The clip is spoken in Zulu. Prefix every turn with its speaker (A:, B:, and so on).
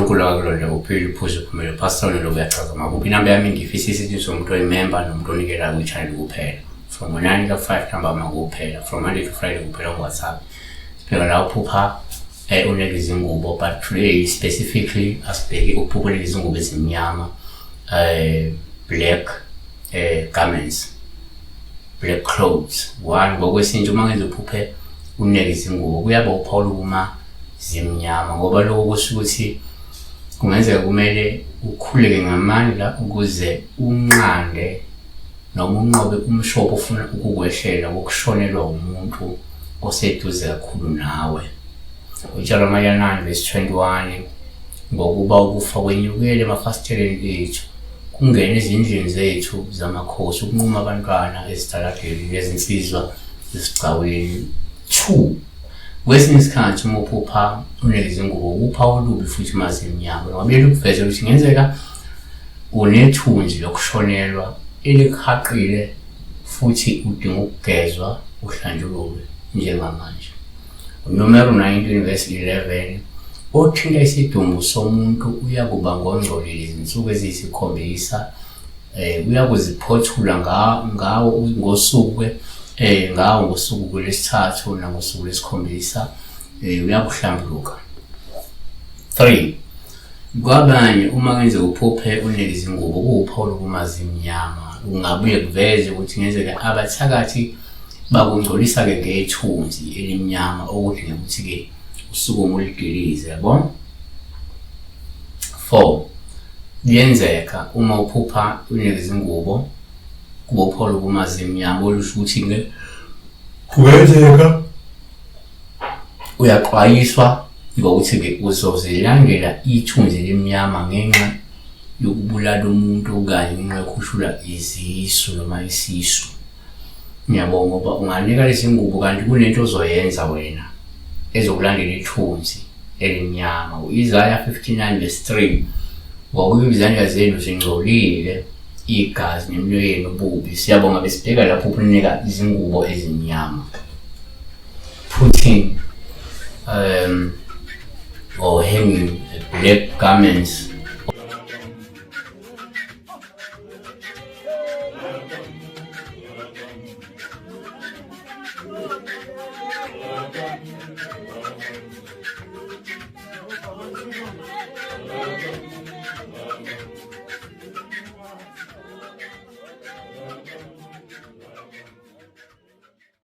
A: uNkulunkulu akakulonde uphile uphuze uphumele Pastor Nolo uyachaza makuphi inamba yami ngifisa isithiso umuntu oyimember nomuntu onikelayo kwi-channel kuphela from ngo-9 ka-5 ntambama kuphela from Monday to Friday kuphela ku-WhatsApp. Sibheka la uphupha uneka izingubo, but today specifically asibheke ukuphupha uneka izingubo ezimnyama, black garments, black clothes. One, ngokwesintu uma ngenza uphuphe uneke izingubo kuyaba uphawu lokuma zimnyama, ngoba lokho kusho ukuthi kungenzeka kumele ukhuleke ngamandla ukuze unqande noma unqobe umshophi ofuna ukukwehlela wokushonelwa umuntu oseduze kakhulu nawe. UJeremiya 9 verse 21, ngokuba ukufa kwenyukele emafasiteleni ethu, kungena ezindlini zethu zamakhosi ukunquma abantwana ezitaladeni nezinsizwa esigcawini. 2 Kwesinye isikhathi uma uphupha unezingubo upha olubi futhi mazimnyama, ngoba lukuveza ukuthi kungenzeka unethunzi lokushonelwa elikuhaqile futhi udinga ukugezwa uhlanjululwe njengamanje. Numero 19 verse 11, othinta isidumbu somuntu uyakuba ngongcolile izinsuku eziyisikhombisa, uyakuziphothula ngawo ngosuku ngawo ngosuku lwesithathu nangosuku lwesikhombisa, uyakuhlambuluka. 3 Kwabanye uma kenzeka uphuphe uneke izingubo kuwuphawu lokumazi imnyama, kungabuye kuveze ukuthi ngenzeka abathakathi bakungcolisa-ke ngethunzi elimnyama okudinga ukuthi-ke usukume uligilize, yabo. 4 Kuyenzeka uma uphupha uneke izingubo kuba uphawu lokumazi imnyama, olusho ukuthi-ke kungenzeka uyaxwayiswa ngokuthi-ke uzozilandela ithunzi elimnyama ngenxa yokubulala umuntu okanye ngenxa yokukhushula izisu noma isisu. Ngiyabonga ngoba unganika lezi ngubo kanti kunento ozoyenza wena ezokulandela ithunzi elimnyama. U-Isaya 59 verse 3, ngokuba izandla zenu zingcolile igazi neminwe yenu ububi. Siyabonga besibheka lapho ukunika izingubo ezimnyama. Putting or hanging black garments.